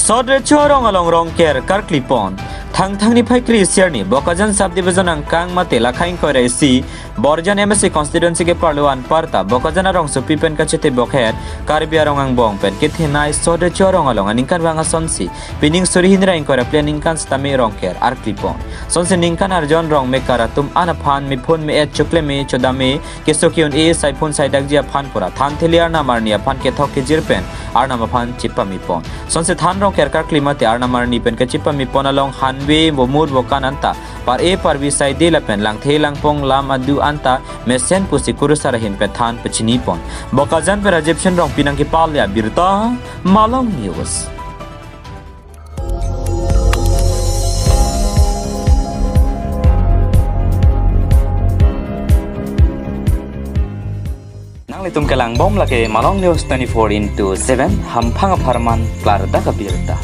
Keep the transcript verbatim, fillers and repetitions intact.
Sot Recho Arong along Rongker karkli pon. Thangthang niphai kre-isi arni Bokajan Subdivision angkang mate lakha ingkoi ra isi Borjan M A C constituency keparlo anparta Bokajan arongsopi pen kachetebok het Karbi arong angbong pen kethenei Sot Recho Arong along aningkanvang asonsi pining suri hini ra ingkoi ra phli aningkan sitame Rongker arkli pon. Sonsi ningkan arjon rong mekar atum an aphan mephun me-et, chokleme chodame, keso ke-un-e, saiphun saidakji aphan pura than theli arnam arni aphan kethok kejir pen arnam aphan chepame pon. Sonsi than Rongker karkli mate arnam arni pen kachepame pon along hanve, vomut vokan anta, par-e parvi saide lapen langthe langpong lam adu anta mesen pusi kurusar ahin pen than pachini pon. Bokajan pen Rajiv Shen Rongpi nangkepale abirta, Malong News. Nanglitum kelangbom lake Malong News twenty-four into seven, hamphang apharman klardak abirta.